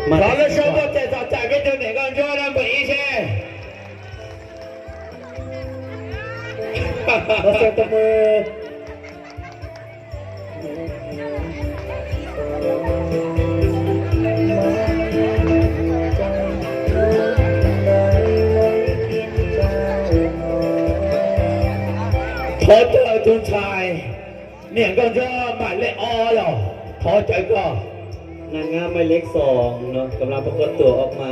Thov lub suab npuaj tes tos txais peb tug niam nkauj ntsuab no npawm ib seb. Thov caw tus ntxhais niam nkauj ntsuab maim lej ob yog, thov caw koj. นางงามหมายเลขสอง เนาะ กำลังปรากฏตัวออกมา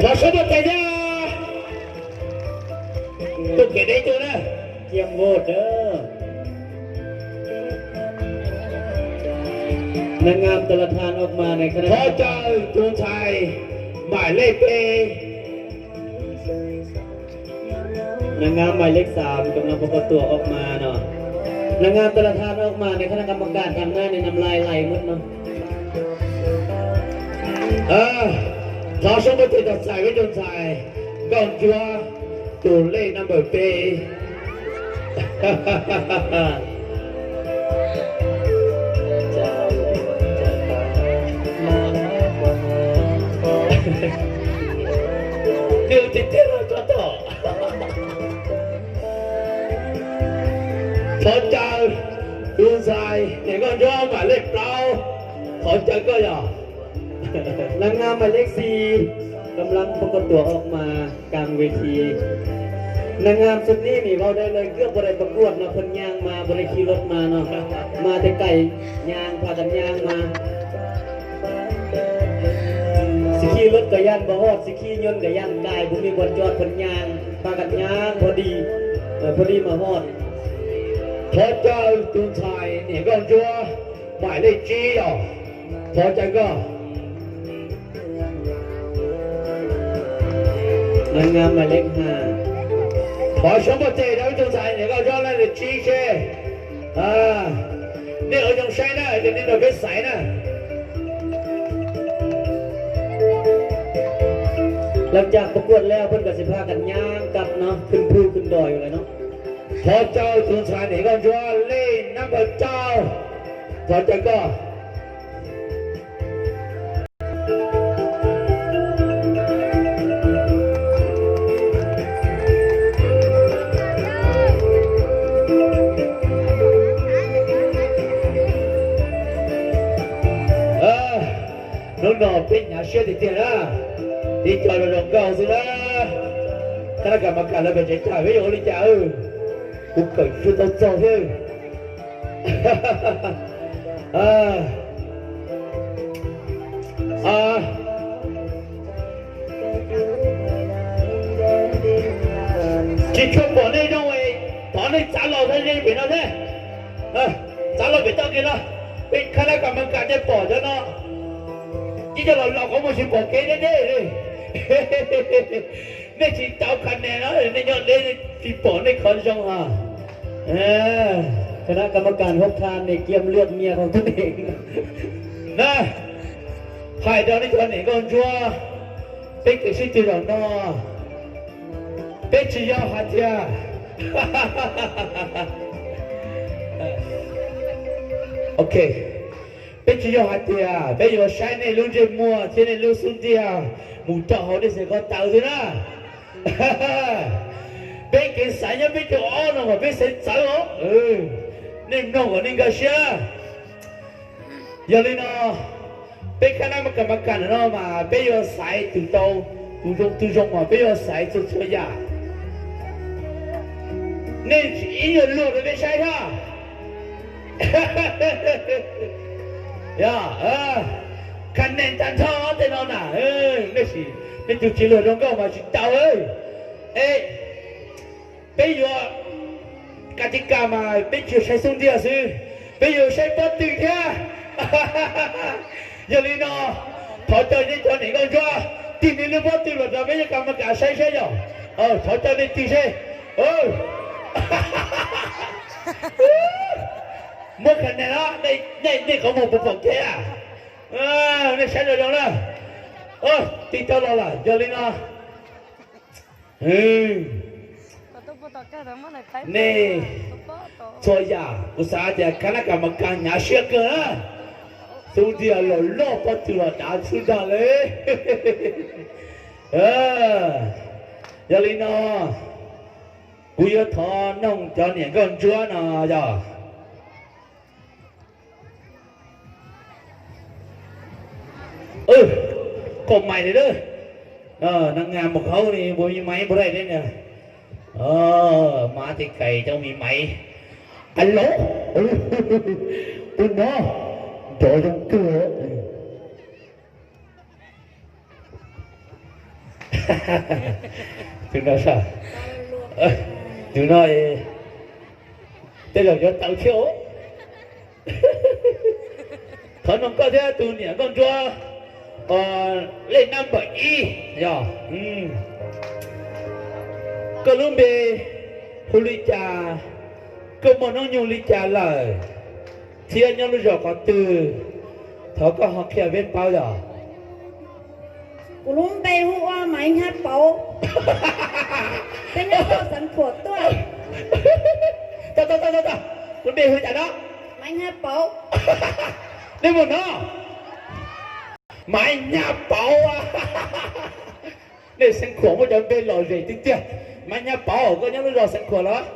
Thov suab npuaj tes thiab. Tus kev deb tuaj na. เตรียมโหวตเด้อ นางงามแต่ละท่านออกมาในขณะ Thov caw tus ntxhais maim lej peb. นางงามหมายเลขสาม กำลังปรากฏตัวออกมาเนาะ นางงามแต่ละท่านออกมาในคณะกรรมการทางหน้าในน้ำลายไหลหมดเนาะ Thov suab npuaj tes tos txais peb tus ntxhais nkauj ntsuab tus lej number peb. Twb tiag tiag los tso tom. Thov caw tus ntxhais niam nkauj ntsuab maim lej plaub, thov caw koj yog. นางงามหมายเลขสี่ กำลังปรากฏตัวออกมากลางเวที นางงามชุดนี้นี่เว้าได้เลยเกือบบ่ได้ประกวดเนาะ เพิ่นย่างมาบ่ได้ขี่รถมาเนาะ มาแต่ไกล ย่างพากันย่างมา สิขี่รถก็ย่านบ่ฮอด สิขี่ยนต์ก็ย่านกาย บ่มีบ่อนจอด เพิ่นย่าง พากันย่างพอดี เออ พอดีมาฮอด Thov caw tus ntxhais niam nkauj ntsuab maim lej tsib yog, thov caw koj. นางงามหมายเลขห้า Thov suab npuaj tes rau ib tug ntxhais niam nkauj ntsuab lej tsib seb. Nej ua zoo saib na, yog nej nrog peb xaiv na. หลังจากประกวดแล้ว เพิ่นก็สิพากันย่างกลับเนาะ ขึ้นภูขึ้นดอยอยู่แหละเนาะ Thov caw tus ntxhais niam nkauj ntsuab lej number rau, thov caw koj. Hnub no peb hnyav siab tiag tiag na, tib co zoo nkauj xwb na. Thab laj kam mas kam lawv pem tsev tas peb yuav ua li cas, kuv kawm tsis tau txog thiab. Tsis tshua pom nej zoo, thov nej txav los thov nej pem no thiab. Txav los pem toj kev no, peb khab laj kam mas kam nej pom cov no. Ib co los los qhov muag tsis pom kev deb deb li. Nej tsis tau kha nes no, nej nyob deb tsis pom nej qhov zoo os. คณะกรรมการหกท่านนี่เกียมเลือกเมียของตนเอง Na, hais rau nej cov niam nkauj ntsuab, peb kev sib tw zaum no, peb tsis yog hais tias, ok, peb tsis yog hais tias peb yuav saib nej lub ntsej muag thiab nej lub xub ntiag mus rau hauv nej xeem koj taw xwb na. Peb kev xaiv nyob peb caug ob no mas peb xaiv txawv os. Nej mloog kom nej nkag siab. Yog li no, peb khab laj kam mas kam no mas peb yuav xaiv tus tau, tus zoo tus zoo mas peb yuav xaiv txhua txhua yam. Nej ib nyuag luag rau peb saib thiab. Yog, kha nes tag nrho tej no na, nej tus tsis luag zoo nkauj mas tsis tau. Es, peb yuav, kas tis kas mas peb tsis saib xub ntiag xwb, peb yuav saib pob tw thiab. Yog li no, thov caw nej cov niam nkauj ntsuab tig nej lub pob tw los rau peb cov kas mas kam saib saib yog, thov caw nej tig seb. Muab kha nes na, nej qhov muag puas pom kev a? Nej saib zoo zoo na. Tig tau los lawm, yog li no. Nej txhua yam kuv xav tias kab nab kas mas kab hnyav siab kawg na. Xub ntiag los loj pob tw los dav xwb ntag le. Yog li no, kuv yuav thov noog cov niam nkauj ntsuab no yog Kom maiv li lawm. Nag nga mus khaub ni npua me maiv npua dai li na. Mas tes kais cov me maiv. Alo, tus no nrov zoo kawg. Tus no, tus no tej zaum yuav tau thiab. Thov noog koj thiab tus niam nkauj ntsuab, lej nab npawm ib yog koj lub npe hu li cas, koj muaj hnub nyoog li cas lawm, thiab nyob lub zos qhov twg, thov koj ho qhia peb paub yog. Kuv lub npe hu ua Maiv Hnyav Pauv. Peb nyob rau Xeev Khuam tuaj. Lub npe hu cas no? Maiv Hnyav Pauv. Nej mus no, Maiv Hnyav Pauv. Nej Xeev Khuam muaj cov npe lom zem tiag tiag. Maiv Hnyav Pauv, koj nyob lub zos Xeev Khuam los?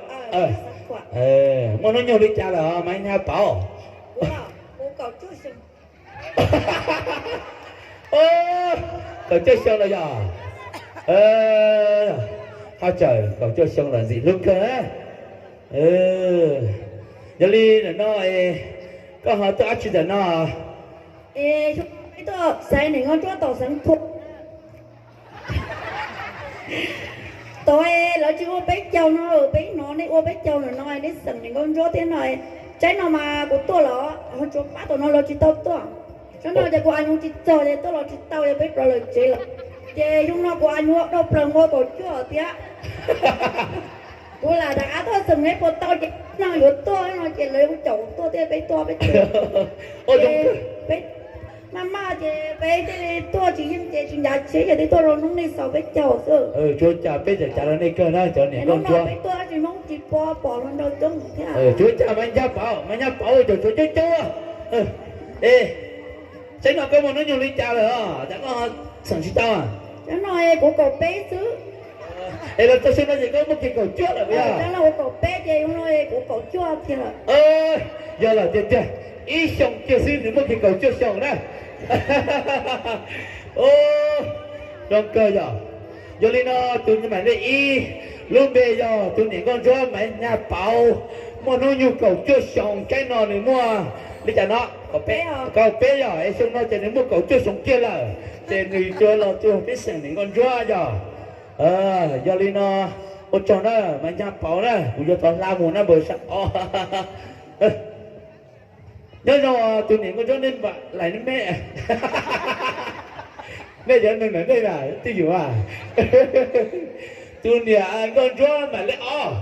Muaj hnub nyoog li cas lawm Maiv Hnyav Pauv? Kaum cuaj xyoo los yog? Haj tseem kaum cuaj xyoo los ntxim hlub kawg. Yog li ntawm no, koj ho tuaj dab tsi ntawm no? Es xyoo no peb tuaj xaiv niam nkauj ntsuab tom Xeev Khuam. Tod lawv tsis ua peb caug no, peb hnov nej ua peb caug ntawm no, nej xeem niam nkauj ntsuab thiab no. Tsaib no mas kuv tuaj los ho tsuas pab tom no lawv tsis tau tuaj. Tsaib no ces kuv a nyuv tsis txog ces tuaj los tsis tau, yog peb rov lawm tsev lawm. Ces xyoo no kuv a nyuv dhau plaws ua kaum cuaj thiab. Kuv lam rov qab tuaj xeem neb puas tau ces no yuav tuaj no ces lawv kuv caum tuaj thiab peb tuaj peb tsev. Peb maj maj ces peb thiaj li tuaj tsis yeej ces tsis ncav tsheb ces twb tuaj rau hnub nej xaus peb caug xwb. Tsuav cas peb tseem cav rau nej kawg na cov niam nkauj ntsuab. Peb tuaj tsis Hmoob tsis pom pom hluas nraug coob thiab. Tsuav cas Maiv Hnyav Pauv, Maiv Hnyav Pauv cov tsuav coob coob. Es tsaib no koj muaj hnub nyoog li cas lawm os, cas koj xeem tsis tau? Tsaib no kuv kaum peb xwb. Es los txog xyoo no ces koj muaj kiag kaum cuaj lawm puas yog? Tsaib no kuv kaum peb ces xyoo no kuv kaum cuaj tiag lawm. Yog lawm tiag tiag, ib xyoo kiag xwb nws muaj kiag kaum cuaj xyoo na. Zoo kawg yog. Yog li no tus me nyuam ntsuab ib, lub npe yog tus niam nkauj ntsuab Maiv Hnyav Pauv, muaj hnub nyoog kaum cuaj xyoo, tsaib no nws muaj li cas no? Kaum peb yog, es xyoo no ces nws muaj kaum cuaj xyoo kiag lawm, ces nws yuav los tuaj peb xeem niam nkauj ntsuab yog. Yog li no, ua tsaug na Maiv Hnyav Pauv na, kuv yuav tau hla mus na npawg sab ob. Nyob zoo tus niam nkauj ntsuab, nej mam lais nej me. Nej cov neeg ntawm nej na twj ywm a. Tus niam nkauj ntsuab mam lej ob,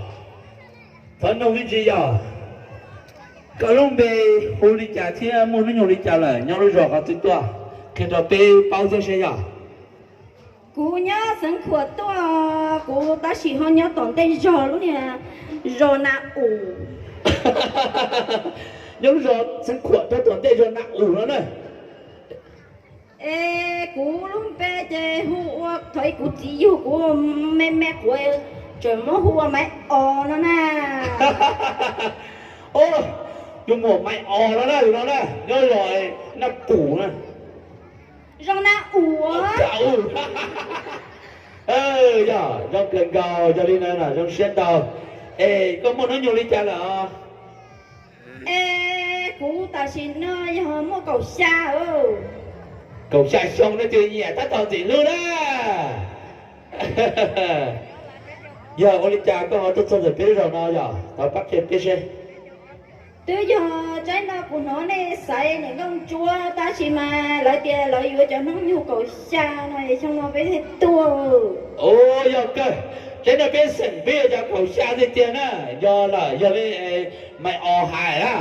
thov noog me ntsis yog, koj lub npe hu li cas thiab muaj hnub nyoog li cas lawm, nyob lub zos qhov twg tuaj, qhia rau peb paub thiab seb yog. Kuv nyob Xeev Khuam tuaj, kuv tab sis ho nyob tom ntej zos lub niag zos Na Um. Nyob lub zos Xeev Khuam tuaj tom ntej zos Na Um no na. Es kuv lub npe ces hu ua, thaum ub kuv txiv yug kuv me me quav tseem muab hu ua Maiv Os no na. Tus muam Maiv Os no na, tus no na nyob zos Naj Pum na. Zoo na ua. Yog zoo kawg nkaus, yog li no zoo siab ntau. Es koj muaj hnub nyoog li cas lawm? Es kuv tam sim no yog muaj kaum xya. Kaum xya xyoo no ces nyiam tab tom ntxim hlub na. Yog ua li cas koj ho tuaj txog ntawm peb lub zos no yog? Thov pab qhia peb seb. Twb yog tsaib no kuv hnov nej xaiv niam nkauj ntsuab tab sis mas lawv tias lawv yuav cov hnub nyoog kaum xya no es xyoo no peb thiaj tuaj. Yog kawg, tsaib no peb xeem peb yuav cov kaum xya tiag tiag na. Yog lawm, yog li Maiv Os hais na.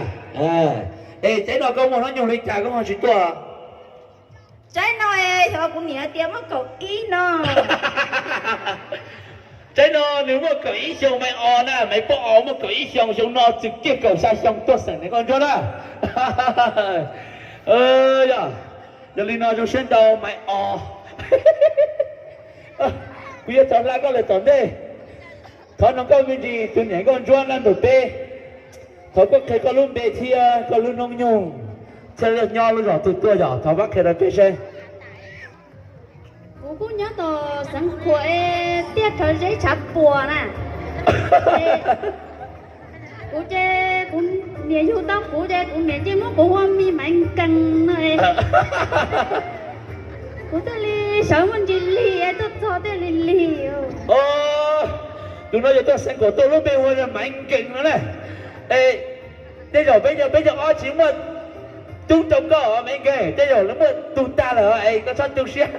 Es tsaib no koj muaj hnub nyoog li cas koj ho tsis tuaj? Tsaib no es xyov kuv niam tias muaj kaum ib no. Muaj kaum ib xyoos Maiv Os na, Maiv Poj Os muaj kaum ib xyoos, xyoo no txwm kiag kaum xya xyoo tuaj xeem Nkauj Ntsuab na. Yog, yog li no zoo siab ntau Maiv Os. Kuv yuav thov hla koj lawm tom ntej. Thov noog koj me ntsis tus niam Nkauj Ntsuab na ntawm peb. Thov koj qhia koj lub npe thiab koj lub hnub nyoog, thiab nyob lub zos twg tuaj yog thov pab qhia rau peb seb. Kuv kuj nyob tom Xeev Khuam es tiaj Rhawv Zeb Tshav Puam na. Kuv ces kuv niam yug tau kuv ces kuv niam cia muab kuv hu ua Me Maiv Nkees no es. Kuv thiaj li sawv muaj ntsis lig es tuaj txog thiaj li lig. Tus no yog tuaj Xeev Khuam tuaj lub npe hu ua Maiv Nkees no na. Es tej zaum peb cov, peb cov ob tsis muaj tub rau koj Maiv Nkees, tej zaum lawv muaj tug tag lawm es koj txhob tu siab.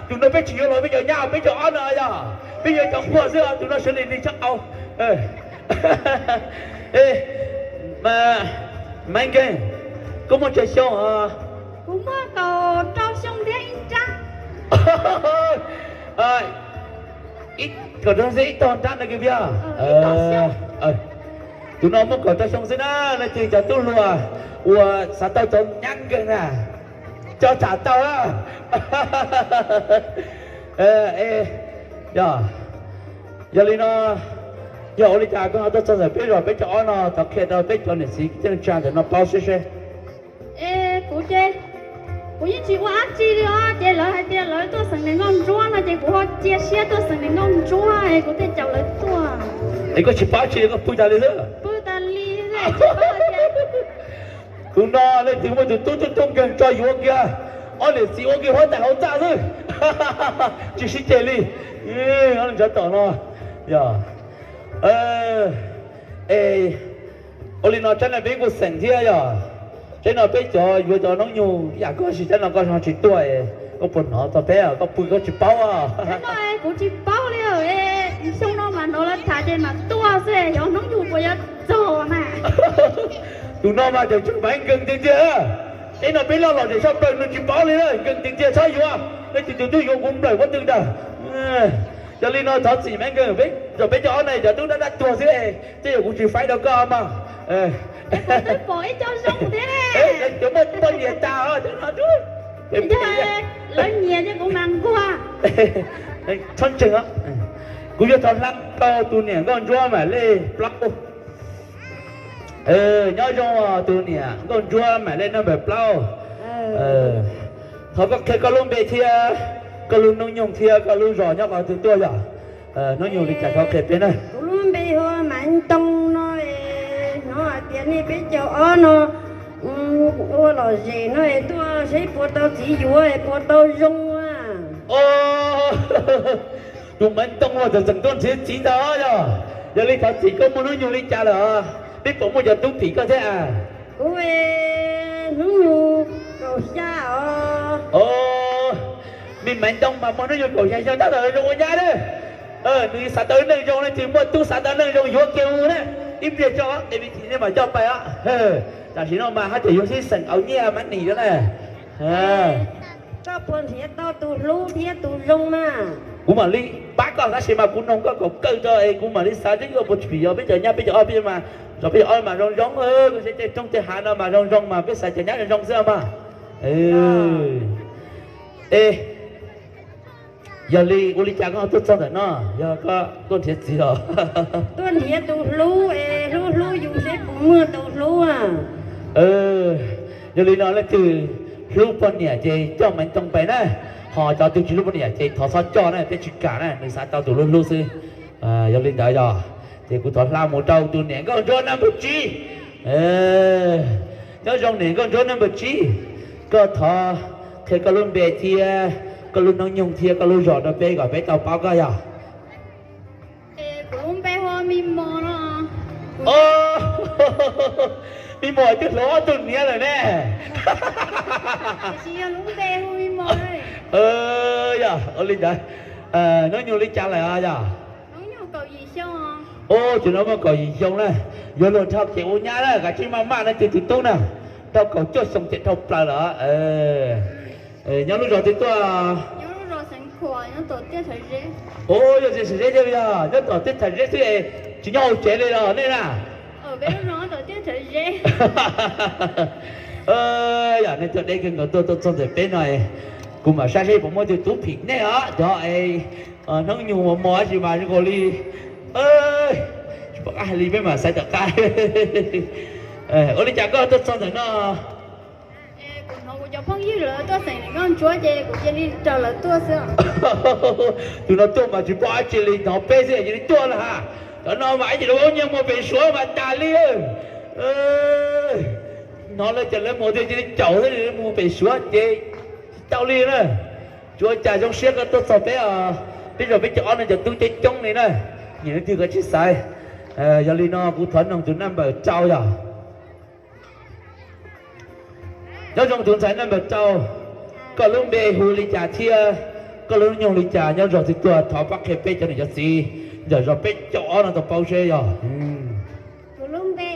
Tus no peb tsis yuav los peb cov nyab, peb cov ob no yog peb yuav cov nquag xwb, tus no sawv lig lig tshaj qau. Maiv Nkees, koj muaj tsawg xyoo os? Kuv muaj kaum rau xyoo thiab ib nrab. Kaum rau xyoo ib tog nrab no kis pia. Tus no muaj kaum rau xyoo xwb na, leej twg cov tub hluas uas xav tau cov nyab nkeeg na, cov tham tau na. Yog, yog li no, yog ua li cas koj ho tuaj txog ntawm peb zos peb cov ob no, thov qhia rau peb cov niam txiv neej tsa ntawm no paub seb seb. Es kuv ces kuv yeej tsis ua dab tsi li os, ces lawv hais tias lawv tuaj xeem niam Nkauj Ntsuab no ces kuv ho cia siab tuaj xeem niam Nkauj Ntsuab es kuv thiaj caum lawv tuaj. Es koj tsis paub dab tsi li, koj pw tas li xwb? Pw tas li xwb. Tus no leej twg muaj tus tub tub tub nkeeg tso yuav kiag, ob niam txiv ua kiag huab tais hauv txaj xwb. Tsis sib ceg li. Ntsawv tom no, yog, es ua li no tsab no peb kuj xeem thiab yog, tsab no peb cov yuav cov hnub nyoog yam koj sis tsab no koj ho tsis tuaj, koj puas hnov txog peb, koj pw koj tsis paub. Kuv tsis paub li, xyoo no mas hnov lawv tham ces mam tuaj xwb, xyov hnub nyoog puas yuav txog na. Tus no mas tseem tseem Maiv Nkees tiag tiag. Tsab no peb loj los tseem saj plaws nws tsis paub li, nkees tiag tiag txhob yuav, leej twg tus twb yuav kuv nplawm huab twg ntag. Yog li no thov txim Maiv Nkees, peb cov, peb cov ob na cov tub dab dab tuag xwb, tej zaum kuv tsis faib rau koj mas. Kuv twb pom ib co zoo thiab. Cov muaj poj niam tas, lawv nyiam ces kuv mas nquag. Txhob ntseeg, kuv yuav thov hla rau tus niam Nkauj Ntsuab mam lej plaub. Nyob zoo tus niam Nkauj Ntsuab mam lej number plaub. Thov koj qhia koj lub npe thiab koj lub hnub nyoog thiab koj lub zos nyob qhov twg tuaj yog. Hnub nyoog li cas thov qhia peb na. Kuv lub npe hu ua Maiv Ntoo no, hnov hais tias nej peb caug ob no ua lom zem no es tuaj seb puas tau txiv yuav es puas tau zoo. Tus Maiv Ntoo los txawm tseem tuaj nrhiav txiv ntag yog. Yog li thov txim koj muaj hnub nyoog li cas lawm? Peb puas muaj cov tub phim koj thiab? Kuv hnub nyoog kaum xya os. Me Maiv Ntoo mas muaj hnub nyoog kaum xya xyoo tab tom zoo ua nyab na. Nws xav tau neej zoo, leej twg muaj tub xav tau neej zoo yuav kiag mus na. Ib pliag tso, nej mam coj pais os. Tam sim no mas haj tseem yuav sib xeem au nyiaj mab nim na. Koj puas nrhiav tau tus hlub thiab tus zoo mas? Kuv mam li pab koj tab sis mas kuv noog koj kom kawg tso es kuv mam li xav seb koj puas phim yog peb cov nyab peb cov ob peb mas, peb cov ob mas zoo zoo, koj saib tej roob tej hav no mas zoo zoo mas peb xav cov nyab zoo zoo xwb mas. Es yog li ua li cas koj tuaj txog ntawm no? Yog koj tuaj nrhiav txiv los? Tuaj nrhiav tus hlub es hlub hlub yus seb puas muaj tus hlub. Yog li no leej twg hlub poj niam ces coj Maiv Ntoo pais na, ho cov twg tsis hlub poj niam ces thov txhob coj na, peb tsis kam na, nws xav tau tus hlub hlub xwb. Yog li ntawd yog, ces kuv thov hla mus rau tus niam Nkauj Ntsuab number tsib. Nyob zoo niam Nkauj Ntsuab number tsib, koj thov qhia koj lub npe thiab koj lub hnub nyoog thiab koj lub zos rau peb kom peb tau paub koj yog. Kuv lub npe hu ua Me Mos no. Me Mos twb hluas ob tug niam lawm ne. Yog ua li ntawd, hnub nyoog li cas lawm yog? Ub, tus no muaj kaum yim xyoo na, yuav luag dhau kev ua nyab na, kav tsij maj maj na tus tub na, dhau kaum cuaj xyoo ces dhau plaws lawm. Nyob lub zos twg tuaj? Ua, yog txiv Sawv Zeb thiab yog nyob tom teb chaws Zeb xwb es tsis nyob hauv tsev li los nej na? Yog nej tuaj deb kawg nkaus tuaj tuaj txog ntawm peb no, kuv mam saib seb puas muaj tus tub phim nej os, cov hnub nyoog mos mos tsis mas zoo nkaus li tsis pom qab hais li, peb mam xaiv tom qab. Ua li cas koj tuaj txog ntawm no? Kuv hnov kuv cov phooj ywg lawv tuaj xeem Nkauj Ntsuab ces kuv cia li raws lawv tuaj xwb. Tus no tuaj mas tsis pom dab tsi li, hnov peb xwb cia li tuaj na ha. Cov no mas ib ce lawv ua nyiaj mus pem Suav mas tas li. Hnov lawv cov lawv mus tias cia li caum xwb mus pem Suav ces tsis tau li na. Tsuas cas zoo siab koj tuaj txog peb os, peb zos peb cov ob no cov tub coob coob li na. Nyiam leej twg koj tsis xaiv. Yog li no kuv thov noog tus naj npawm rau yog. Nyob zoo tus ntxhais naj npawm rau, koj lub npe hu li cas thiab koj lub hnub nyoog li cas? Nyob zoo txiv tuaj, thov pab qhia peb cov niam cov txiv ntawm zos peb cov ob no tau paub seb yog. Kuv lub npe,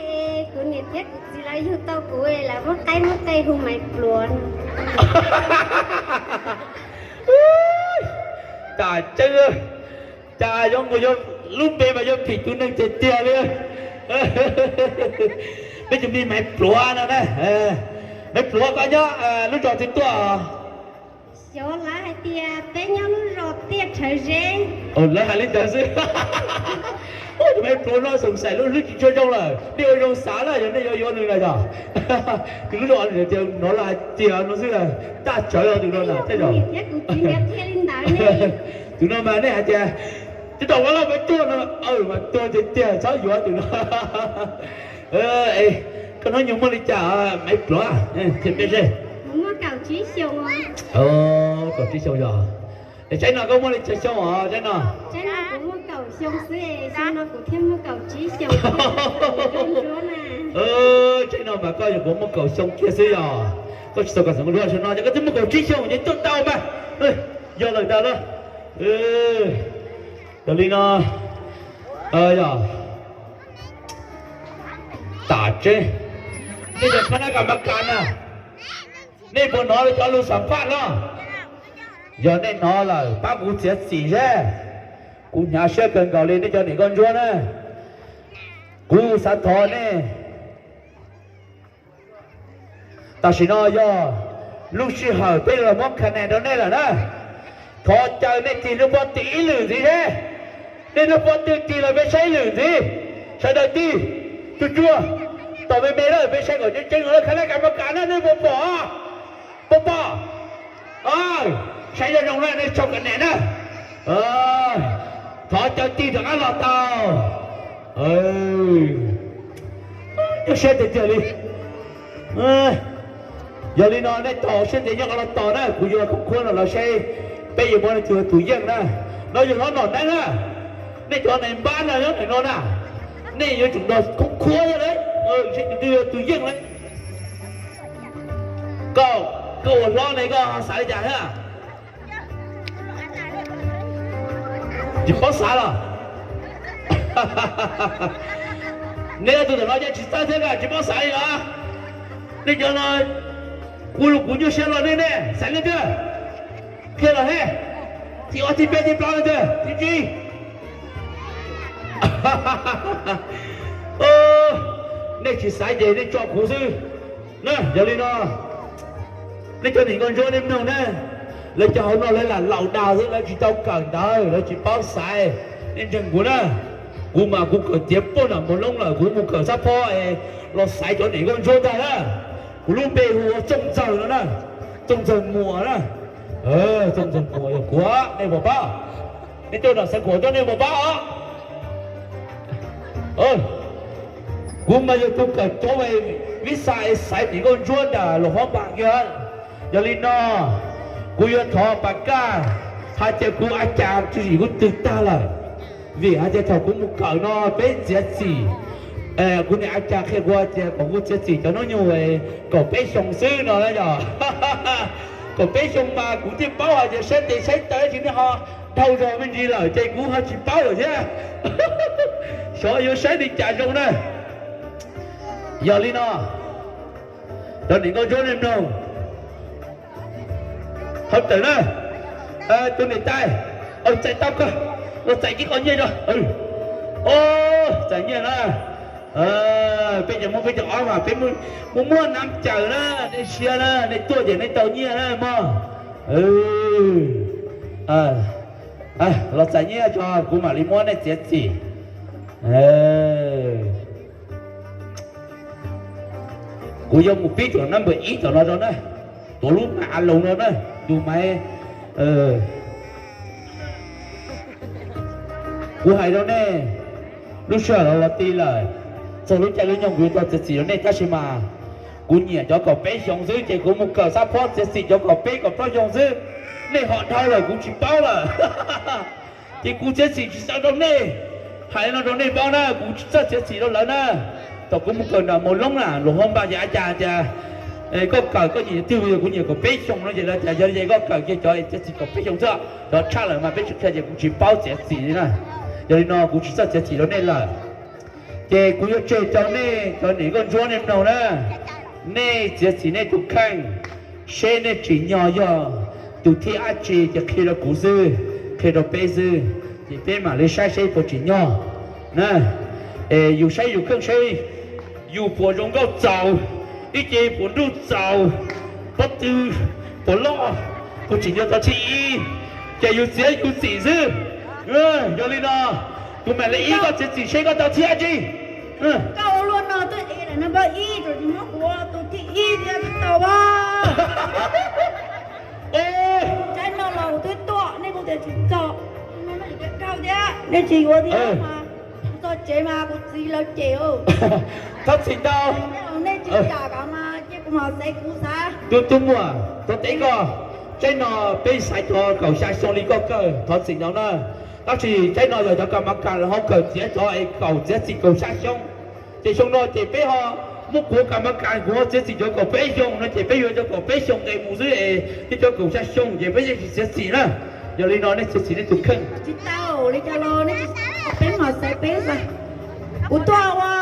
kuv niam thiab kuv txiv lawv yug tau kuv, lawv muab qaib muab qe hu Maiv Pluav no. Cas tseeb, cas zoo nkaus yog lub npe mas yog phim tus neeg tiag tiag li. Peb tus me Maiv Pluav no na. Maiv Pluav, koj nyob lub zos twg tuaj? Xyov lawv hais tias peb nyob lub zos Tiaj Rhawv Zeb. Lawv hais li ntawd xwb. Tus Maiv Pluav no xoom xaim lub hlwb tsis tshua zoo lawm, nej ua zoo xav na yog nej yuav yuav nws na yog. Tus lub zos tias hnov lawv hais tias no xwb, taj tsawv tus no na tej zaum. Tus no mas nej hais tias tsis tau ua laj peb tuaj no, mas tuag tiag tiag txhob yuav tus no. Koj hnub nyoog muaj li cas Maiv Pluav? Qhia peb seb. Kaum tsib xyoo yog. Es tsaib no koj muaj li cas xyoo os tsaib no? Tsaib no kuv muaj kaum xyoo xwb, xyoo no kuv thiaj muaj kaum tsib xyoo. Tsaib no mas koj yog kuv muaj kaum xyoo kiag xwb yog. Koj tsis tau kom xeem Nkauj Ntsuab no ces koj twb muaj kaum tsib xyoo ces tuaj tau mas. Yog lawm ntag na. Yog li no, yog tam tseeb, nej cov khab nab kas mas kas na, nej puas hnov lawv cov lus xam phaj no? Yog nej hnov lawm pab kuv txiav txim seb. Kuv hnyav siab kawg nkaus li nej cov niam Nkauj Ntsuab na. Kuv xav thov nej, tam sim no yog lub sij hawm peb los muab kha nes rau nej lawm na. Thov caw nej tig lub pob tw ib lwm ntxiv seb. Nej lub pob tw tig los peb saib ib lwm ntxiv. Sawv daws tig, tsuag tsuag, tom me me lawm peb saib kom tseeb tseeb los lawm. Khab nab kas mas kas na, nej puas pom? Puas pom? Saib zoo zoo na, nej sau kha nes na. Thov caw tig rov qab los tau. Nyuaj siab tiag tiag li. Yog li no nej tos siab ntev nyob qhov no tos na, kuv yuav khoob khuab no los seb peb yuav muaj leej twg tus yeej na. No yog hlob Nom Neeb na, nej cov nais npab no nyob ntawm no na, nej yuav tsum nrog khoob khuab thiab lauj, seb tus twg yog tus yeej lauj. Koj, koj ua hlob ne koj xav li cas thiab? Tsis paub xav los? Nej tus ntawm no ces tsis txawj thiab, tsis paub xav li los? Nej cov no, kuv los kuv nyuaj siab los nej ne, xav leej twg? Qhia los he, thib ob thib peb thib plaub leej twg thib tsib? Nej tsis xaiv ces nej tso kuv xwb na. Yog li no, nej cov niam Nkauj Ntsuab nej mloog na, lawv cov hauv no lawv lam laus daus xwb, lawv tsis tau kawm ntawv, lawv tsis paub xaiv. Nej ntseeg kuv na, kuv mas kuv kawm tiav puag nram Moos Loob lawm, kuv mus kawm xab phob es los xaiv cov niam Nkauj Ntsuab ntag na. Kuv lub npe hu ua Txooj Ntxawg no na, Txooj Ntxawg Muas na. Txooj Ntxawg Muas yog kuv, nej puas paub? Nej tuaj nram Xeev Khuam tuaj nej puas paub os? Kuv mas yog tus kawm cov visa es xaiv niam Nkauj Ntsuab nram Luas Huab Npas kiag. Yog li no, kuv yuav thov Pas Kaj hais tias kuv a cas tsis yim kuv twg tag lawm. Vim hais tias thaum kuv mus kawm no peb txiav txim, kuv niam a cas qhia kuv tias kom kuv txiav txim cov hnub nyoog kaum peb xyoo xwb no na yog. Kaum peb xyoo mas kuv thiaj paub hais tias saib tes saib taw tsis nej ho dhau zog me ntsis lawm ces kuv ho tsis paub lawm thiab. Xyov yuav saib li cas zoo na. Yog li no, cov niam Nkauj Ntsuab nej mloog, hawv tawm na, Tus niam tais, txais tau koj, los txais ib qho nyiaj rau. Txais nyiaj na. Peb cov Hmoob peb cov ob mas peb mus muab nam cawm na, nej siab na, nej tuaj ces nej tau nyiaj na mog. Los txais nyiaj tso kuv mam li muab nej txiav txim. Kuv yuav mus pib tus nab npawm ib tom no rau na, tuav lub mas a loos no na, tus mas kuv hais rau nej, lub sij hawm los los ti lawm, txog lub caij lub nyoog kuv yuav tau txiav txim rau nej tab sis mas kuv nyiam cov kaum peb xyoo xwb ces kuv mus kawm xab phob txiav txim cov kaum peb kaum plaub xyoo xwb, nej ho dhau lawm kuv tsis paub lawm. Ces kuv txiav txim tsis tau rau nej. Hais no rau nej paub na, kuv tsis txawj txiav txim rau lawv na. Thaum kuv mus kawm nram Maus Loob na, luag ho npaj ces a cas tias koj kawm koj nyiam twg, kuv nyiam kaum peb xyoo no ces lawv tias yog li ces koj kawm kiag cov txiav txim kaum peb xyoo xwb, cov tshaj lawm mas peb tsis qhia ces kuv tsis paub txiav txim li na. Yog li no kuv tsis txawj txiav txim rau nej lawm. Ces kuv yuav tseg rau nej cov niam nkauj ntsuab nej mloog na, nej txiav txim nej tus kheej, seb nej tsim nyog yog tus thib dab tsi ces qhia rau kuv xwb, qhia rau peb xwb, ces peb mam li saib seb puas tsim nyog na. Es yus saib yus kheej seb yus puas zoo nkauj txaus, ib ce puas nruj txaus, pob tw puas loj, puas tsim nyog tau thib ib, ces yus txiav yus txim xwb. Yog li no, kuv mam li ib koj txiav txim seb koj tau thib dab tsi. Koj ua luaj no twb es lawm no npawb ib, tsis muab kuv ua tus thib ib thiab tsis tau as. Tsaib no los kuv twb tuaj, nej kuj tias tsis txog, dhau thiab nej tsis yuav thiab mas txog tsev mas kuv txiv lawv cem. Thov txim ntau. Nej tsis kam mas cia kuv mam xaiv kuv xav. Tus tus muam, thov teb koj, tsaib no peb xaiv cov kaum xya xyoo li koj kawg, thov txim ntau na. Tab sis tsaib no yog cov kas mas kas lawv ho kawm txiav cov es kaum txiav txim kaum xya xyoo. Ces xyoo no ces peb ho muab kuv kas mas kas kuv ho txiav txim cov kaum peb xyoo no ces peb yuav cov kaum peb xyoo nqes mus xwb es cov kaum xya xyoo ces peb yeej tsis txiav txim na. Yog li no nej txiav txim nej tus kheej. Tsis tau li cas los nej tsis, peb mam xaiv peb xaiv. Kuv tuaj ua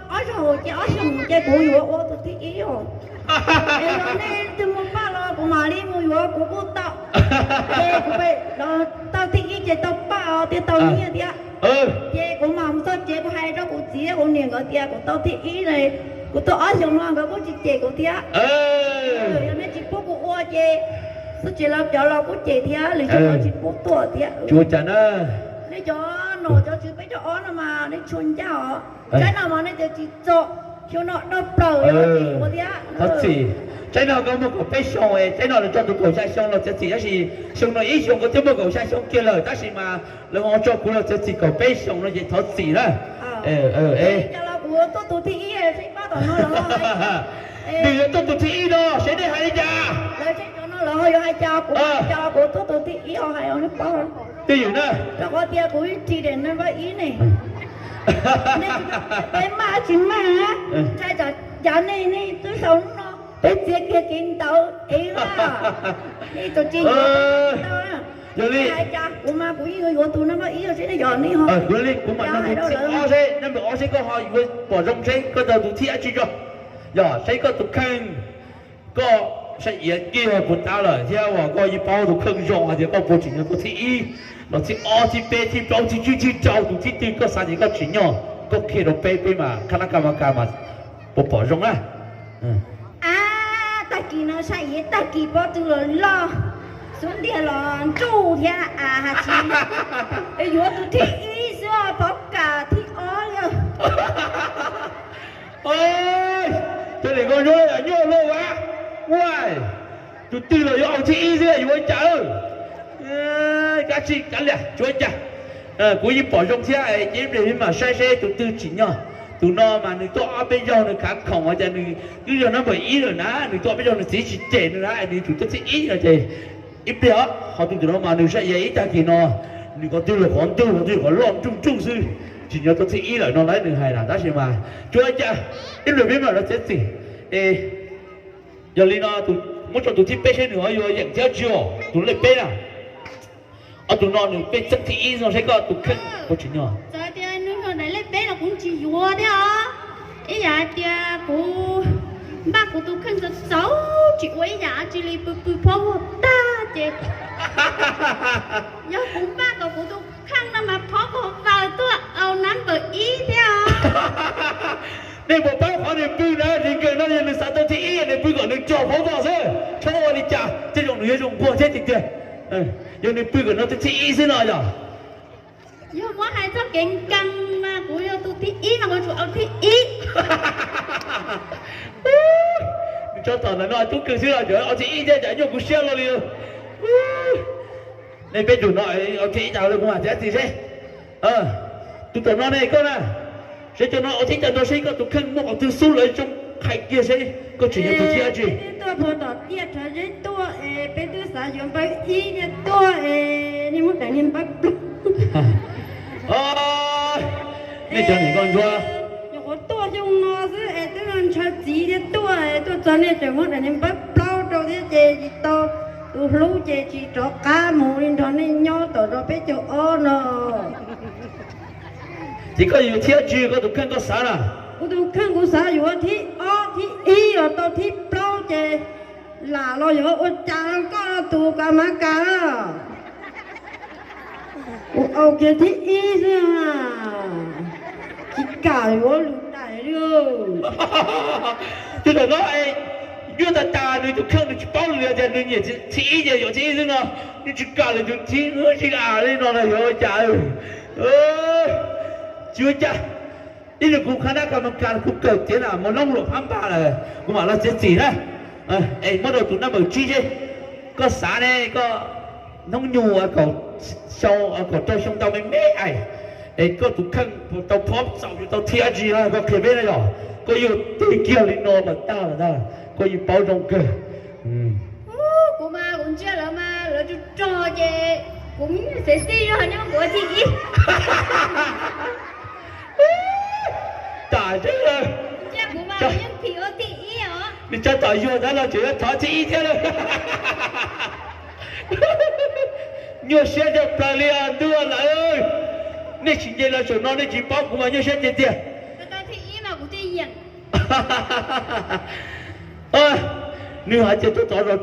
ob zaug ces ob xyoos ces kuv yuav ua tus thib ib os. Es yog nej twg mus paj los kuv mam li mus yuav kuv kuj tau. Ces kuv pem los tau thib ib ces tau paj os thiab tau nyiaj thiab. Ces kuv mam mus txog tsev kuv hais rau kuv txiv kuv niam nkawd tias kuv tau thib ib, kuv tuaj ob xyoos no nkawd kuj tsis cem kuv thiab. Yog nej tsis pub kuv ua ces xwb tsis los cov los kuj cem thiab, lwm zaug los tsis pub tuaj thiab. Tsuav cas na. Nej cov nom cov tswv peb cov ob no mas nej tshua ncaj os. Tsaib no mas nej tias tsis txog, xyoo no dog plaws ua thiab. Thov txim, tsaib no koj muaj kaum peb xyoo, tsaib no lawv tso tus kaum xya xyoo los txiav txim tab sis xyoo no ib xyoos koj twb muaj kaum xya xyoo kiag lawm tab sis mas lawv ho tso kuv los txiav txim kaum peb xyoos no ces thov txim na. Cas los kuv tuaj tus thib ib, seb pab tom no los nws yuav tuaj tus thib ib no seb nej hais li cas. Lawv seb cov no lawv ho yuav hais cas, kuv cas los kuv tuaj tus thib ib os, hais os nej paub. Twj ywm na. Rau qhov tias kuv ib tsis dem no pab ib ne. Nej tsis, peb maj tsis maj, ntshai tsam cav nej nej twb sau hnub no peb txiav kiag kev ntawd ev na. Nej tsis yuav Yog li, hais cas kuv mas kuv yeej yuav tus no pab ib seb nej cov nej ho. Yog li kuv mam nug tus thib ob seb, nab npawg ob seb koj ho yuav pom zoo seb koj tau tus thib dab tsi tso. Yog saib koj tus kheej, koj saib iav kiag puas tab lawm thiab uas koj yeej paub tus kheej zoo hais tias koj puas tsim nyog tus thib ib los thib ob thib peb thib plaub thib tsib thib rau tus thib twg koj xav tias koj tsim nyog, koj qhia rau peb, peb mas khab nab kab mas kas mas puas pom zoo na. Ab, tag kis no saib iav tag kis pob tw los loj, xub ntiag los ntsuj thiab as has tsis yuav tus thib ib xwb, pov kas thib ob li. Cov niam nkauj ntsuab nyuaj luaj a, ua tus twg los yuav tus thib ib xwb yuav ua cas. Kav tsij kav liam tsuav cas, kuv yeej pom zoo thiab ces ib pliag peb mam saib seb tus twg tsim nyog. Tus no mas nws tuaj ob peb zaug nws khav khoom hais tias nws twb yog nab npawg ib lawm na, nws tuaj ob peb zaug nws txiv tsis cem nws na, nws tsum tuaj thib ib no ces ib pliag os, ho tus twg no mas nws saib iav ib tag kis no nws qhov twg los qhov ntug, qhov twg los qhov loj nruj nruj xwb, tsim nyog tuaj thib ib lawm no lawv nws hais na, tab sis mas tsuav cas ib pliag peb mam los txiav txim. Es yog li no muab tso tus thib peb seb nws ho yuav yeem thiab tsis os, tus lej peb na. Ob tug no nws peb txeeb thib ib no seb koj tus kheej puas tsim nyog. Txawm tias nws yog daim lej peb los kuv tsis yuav thiab os. Ib yam hais tias kuv npaj kuv tus kheej txaus txaus tsis ua ib yam dab tsi li, pw pw phob muag tag. Yog kuv npaj kom kuv tus kheej no mas phob kom vaws tuaj aus nab npawm ib thiab os. Nej puas paub qhov nws pw na, nws kawm no yog nws xav tau thib ib, nws pw kom nws rog phob vaws xwb, txhob ua li cas, tej zaum nws yuav zoo nquag thiab tiag tiag. Yog nws pw kom no tau thib ib xwb no yog. Yog muab hais txoj kev nkees mas kuv yog tus thib ib no kuv tsum aus thib ib. Nws tso tom ntawm no tub kawg xwb los cov aus thib ib thiab cas nyuaj kuv siab luaj li. Nej peb tus no aus thib ib tas kuv mam thiab txiv seb. Tus tom no ne koj na, seb cov no aus thib ib tas nrog seb koj tus kheej muaj qhov twg xub lawv zoo qhais kiag seb koj tseem yog tus thib dab tsi. Peb twb tuaj puag tom tiaj rhawv zeb tuaj es peb twb xav yuav npawb ib niag tuaj es niag muab daim niag npawb plaub. Nej cov niam nkauj ntsuab, nyuam qhuav tuaj xyoo no xwb es twb ntshaw txiv thiab tuaj es tuaj txog nej tseem muab daim niag npawb plaub rau thiab ces tsis tau tus hlub ces tsis rov qab mus li nrog nej nyob tom zos peb caug ob no. Ces koj yuav thib dab tsi koj tus kheej koj xav na? Kuv tus kheej kuv xav yuav thib ob thib ib los tau thib plaub ces lam los yuav ua cas koj tus kav mas kas na. Kuv aus kiag thib ib xwb, tsis kam yuav lus daim li. Tus tom no, nyuaj tas tas nws tus kheej nws tsis paub li tias nws nyiam thib ib ces yuav thib ib xwb no, nws tsis kam li tus thib, tsis kam li no los yuav ua cas. Tsis ua cas, ib nus kuv khab nab kas mas kas kuv kawm tiav na mos loob luam phab npaj lawm kuv mam los txiav txim na. Es muab rau tus nab npawm tsib seb, koj xav ne koj hnub nyoog kaum xyoo kaum rau xyoo ntau me me es, es koj tus kheej puas tau phob txaus yuav tau thib dab tsi no koj qhia peb na yom. Koj yuav teb kiag li no mas tag lawm ntag, koj yeej paub zoo kawg. Kuv mas kuv ntsia lawv mas lawv tsuas rog ces kuv xev xij yog nyob kuv ua thib ib. Tas zeb lawm. Ntsia kuv mas kuv yeej phim ua thib ib os. Nws tso tom yuag ntawd los tseem yuav thov thib ib thiab lawm. Nyuaj siab cov plaws li os ntuj lawm. Nej tsis nce los saum no nej tsis paub kuv mas nyuaj siab tiag tiag. Nws hais tias tuaj tod zos